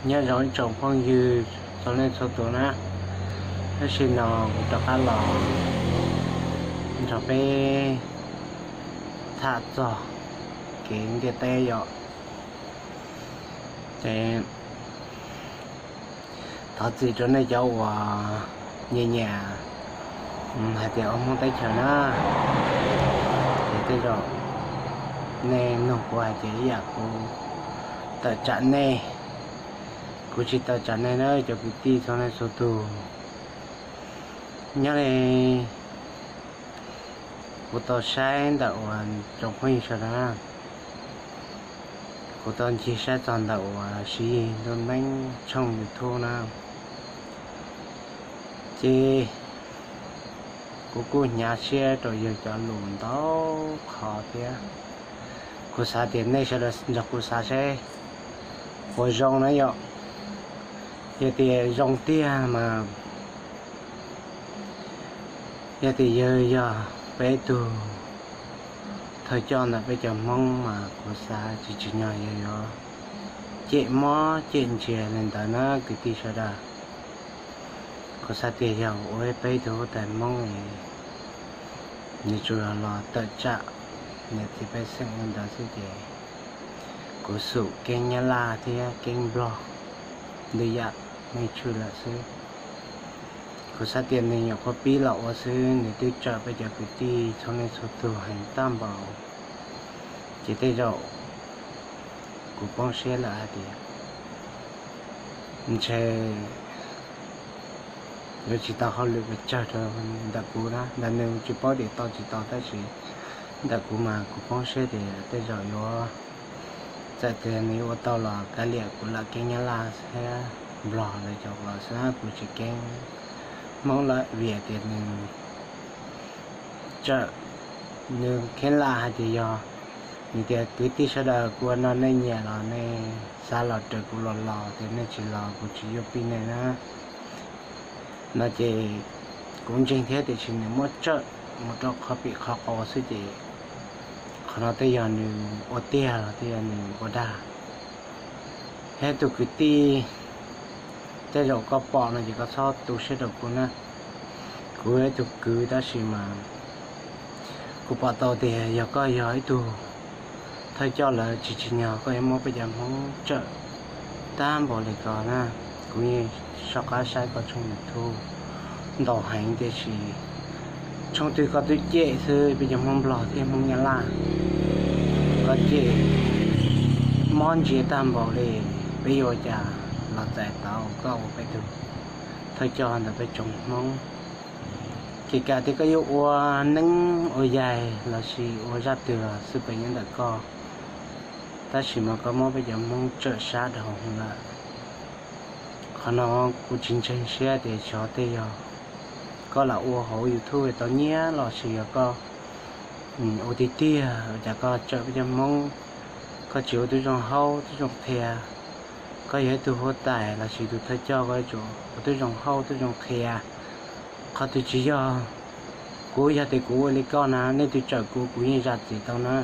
Nyob zoo ib tsoom phooj ywg txhua leej txhua tus na, tab sis no kuv rov qab los nrog peb tham txog kev ntiaj teb yom. Ces thov txim rau nej cov uas nyiam nyiam hais tias ua Hmoob teb chaws na, ces tej zaum nej nug kuv hais tias ib yam kuv tawm tsam nej, kuv tsis tawm tsam nej na cov kwv tij txhua leej txhua tus. Nyob li kuv tau saib ntawm uas tsoom phooj ywg sawv daws, kuv tau ncig saib txog ntawm uas Siv Yis Ntuj Neeb tshooj YouTube na, ces kuv kuj hnyav siab rau yawg cov lus ntau qhov thiab. Kuv xav tias nej sawv daws nrog kuv xav seb puas zoo na yom. Yog tias zoo tiag mas, yog tias yawg yog peb tug thawj coj ntawm peb cov Hmoob mas kuv xav tsis tsim nyog yawg yuav cem mob cem ntsiag li ntawd na kwv tij sawv daws. Kuv xav tias yog ua peb tug huab tais Hmoob, nws tsuas los tawm tsam niam txiv pej xeem li ntawd xwb ces kuv xum keeb Nyab Laj thiab keeb Nplog ntws yam me tshwj lawm xwb. Kuv xav tias nws nyuam qhuav pib los ua xwb nws twb tsawm peb cov kwv tij txhua leej txhua tus heev tag npaum, ces tej zaum kuv poob siab lawm hais tias ntshe yuav tsis tau hauj lwm pes tsawg rau ntawm kuv na. Ntawm nws tsis paub tias tau tsis tau tab sis ntawm kuv mas kuv poob siab tias tej zaum yuav, txawm tias nws ua tau los kav liam kuv lam keeb Nyab Laj thiab Nplog lawv cov los xwb, kuv tsis keeb Hmoob lawm vim tias nws tsawm, nws kheev lam hais tias yog nws tias kwv tij sawv daws kuv ua no nej nyiam los nej xav los raws kuv los los, tias nej tsis los kuv tsis yuav pib nej na. No ces kuv ntseeg thiab tiam sis nws muab tsawm mus rau qhov pim qhov qau xwb ces qhov no tej yog nws ua tiag los tej yog nws ua dag. Thiab tus kwv tij, tej zaum koj pom no ces koj txhob tu siab rau kuv na. Kuv yog ib tug kwv tab sis mas kuv pom tau tias yog koj yog ib tug thawj coj lawm tsis tsim nyog koj yuav muab peb cov Hmoob tsawm tag npaum li ko na. Kuv yeej soj qab saib koj tshooj YouTube ntau heev tiam sis tshooj twg koj twb cem xwb peb cov Hmoob Nplog thiab Hmoob Nyab Laj. Koj cem mob ntsia tag npaum li, peb yuav ua cas los txais tau koj ua peb tug thawj coj ntawm peb tsoom Hmoob. Kev kam tias koj yuav ua neeb ua yaig lossis ua zaj twg los xij peem nyob ntawm koj, tab sis mas koj muab peb cov Hmoob tsawm sab dhau lawm. Qhov no kuv tsis ntseeg siab tias xyov tej yog koj lam ua hauv YouTube tau nyiaj lossis yog koj ua tiag tiag, ua cas koj tsawm peb cov Hmoob, koj tsis ua tib zoo haub tib zoo qhia. Koj yog ib tug huab tais lossis tus thawj coj koj yuav tsum ua tib zoo haub tib zoo qhia. Qhov twg tsis yog, kuv yog tias kuv ua li koj na, nej twb tsawm kuv, kuv yeej zam txim tau na.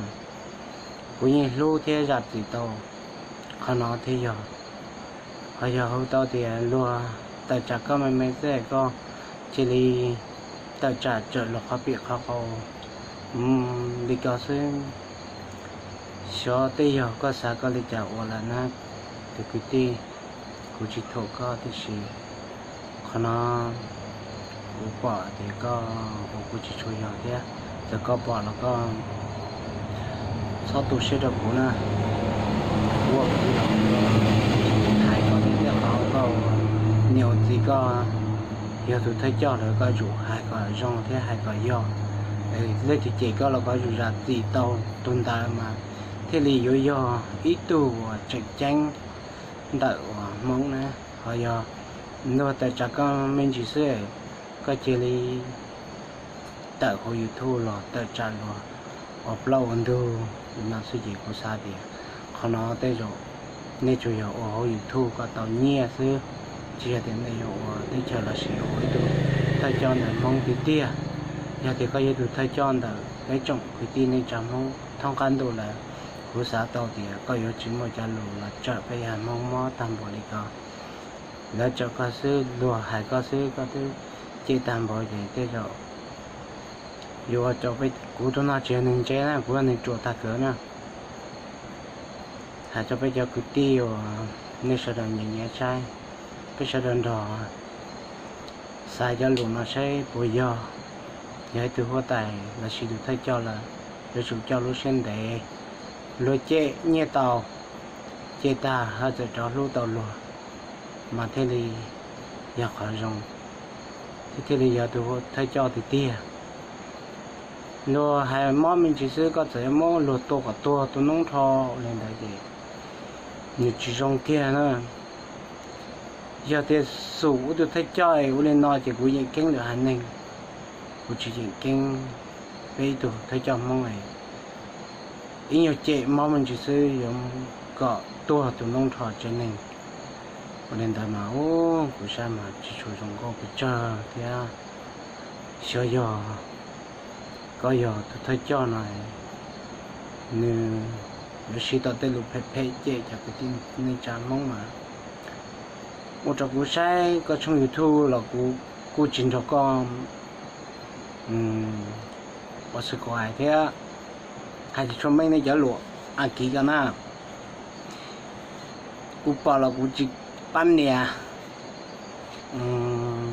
Kuv yeej hlub thiab zam txim tau qhov no thiab yog. Ho yog hu tau tias luag tawm tsam koj me me xwb koj cia li tawm tsam tsawm luag qhov pim qhov qau li ko xwb. Xyov tej yog koj xav koj li cas ua lawm na, tus kwv tij, kuv tsis thuam koj tiam sis qhov no kuv pom tias koj ua kuv tsis tshua yog thiab. Txawm koj pom los koj txhob tu siab rau kuv na. Kuv ua kwv los kuv hais koj tias tej qhov koj ua niam ua txiv koj yog tus thawj coj lawm koj yuav tsum hais kom zoo thiab hais kom yog. Leej twg cem koj los koj yuav tsum zam txim tau tus ntawd mas thiaj li yuav yog ib tug uas tseem ceeb ntawm uas Hmoob na. Ho yog luag tawm tsam koj me ntsis xwb, koj cia li tawm hauv YouTube los tawm tsam luag ua plaub ua ntug li no xwb ces kuv xav tias qhov no tej zaum nej tsuas yog ua hauv YouTube kom tau nyiaj xwb, tsis yog tias nej yuav ua teb chaws lossis ua ib tug thawj coj ntawm Hmoob tiag tiag. Yog tias koj yog ib tug thawj coj ntawm peb tsoom kwv tij neej tsa Hmoob thoob qab ntuj lawm, Kuv xav tau tias koj yuav tsis muaj cov lus los tsawm peb yog Hmoob mob tag npaum li ko. Lawv tsawm koj xwb, luag hais koj xwb koj twb cem tag npaum ces tej zaum yuav ua rau peb, kuv tus no tsis yog neeg ntse na, kuv yog neeg ruam tag kawg na. Hais rau peb cov kwv tij uas nej sawv daws nyiam nyiam saib, peb sawv daws nrog xav cov lus no saib puas yog. Yog ib tug huab tais los sis tus thawj coj lawm, yuav tsum coj lub siab ntev. Luag cem nyiaj tau, cem tag ho txawm rov hlub tau luag, mas thiaj li yog qhov zoo, thiaj thiaj li yog tus thawj coj tiag tiag. Luag hais mob me ntsis xwb koj txawm yuav muab luag tua kom tuag tua noob nrho li ntawd ces nws tsis zoo kiag na. Yog tias xum ua tus thawj coj es ua li no ces kuv yeem keeb lwm haiv neeg, kuv tsis yeem keeb peb ib tug thawj coj Hmoob es ib nyuag cem mob me ntsis xwb yuav kom tuag tus noob nrho tsev neeg. Ua li ntawd mas ub, kuv saib mas tsis tshua zoo nkauj pes tsawg thiab. Xyov yog koj yog tus thawj coj no, nws yuav siv tau tej lus phem phem cem cov kwv tij neej tsa Hmoob mas ua rau kuv saib koj tshooj YouTube los kuv kuj tsis nrog koj ua subscribe thiab. Hais tsis tshua meej nej cov lus Askiv ko na, kuv pom los kuv tsis pab nias,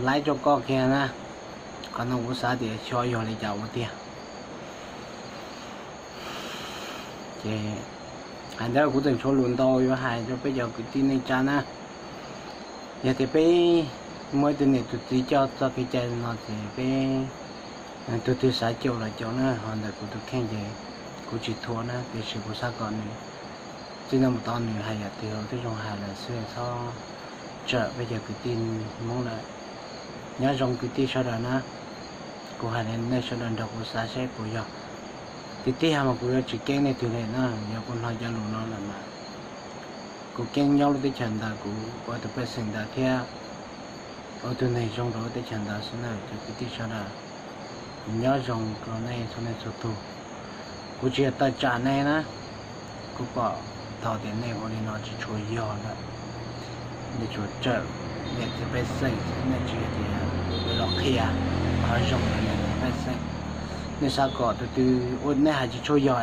laib rau koj kiag na. Qhov no kuv xav tias xyov yog li cas ua tiag. Ces hais ntawd kuv tseem tshuav lus ntau yuav hais rau peb cov kwv tij neej tsa na. Yog tias peb muaj ib tug niam tus txiv coj txoj kev cai no ces peb tug twg xav caum los caum na, ho ntawm kuv tus kheej ces kuv tsis thuam na, tiam sis kuv xav kom nws txij no mus tod nws hais yam twg los twb zoo hais lawm xwb, txhob tsawm peb cov kwv tij Hmoob lawm. Nyob zoo kwv tij sawv daws na, kuv hais li nej sawv daws nrog kuv xav saib puas yog. Tiag tiag mas kuv yuav tsis keeb nej twg li na, yog kuv hnov cov lus no lawm mas kuv keeb nyob lub teb chaws ntawd, kuv ua tus pej xeem ntawd thiab ua tus neeg zoo rau lub teb chaws ntawd xwb na cov kwv tij sawv daws. Nyob zoo rau nej txhua leej txhua tus. Kuv tsis yog tawm tsam nej na, kuv pom tau tias nej ua li no tsis tshua yog lawm. Nej tsuas tsawm niam txiv pej xeem, nej tsis hais tias los qhia qhov zoo rau niam txiv pej xeem. Nej xav kom tus twg ua nej hais tsis tshua yog,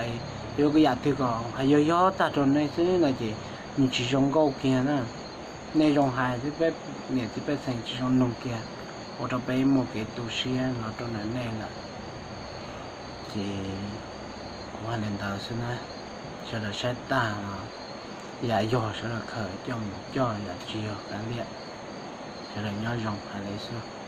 yuav kom yam twg kom hais yog yog tag rau nej xwb no ces nws tsis zoo nkauj kiag na. Nej zoo hais xwb peb niam txiv pej xeem tsis zoo nug kiag, ua rau peb muaj kev tu siab los rau ntawm nej lawm. Ces kuv hais li ntawd xwb na, sawv daws saib tag los yam yog sawv daws khaws coj mus coj, yam tsis yog kav liam. Sawv daws nyob zoo, hais li xwb.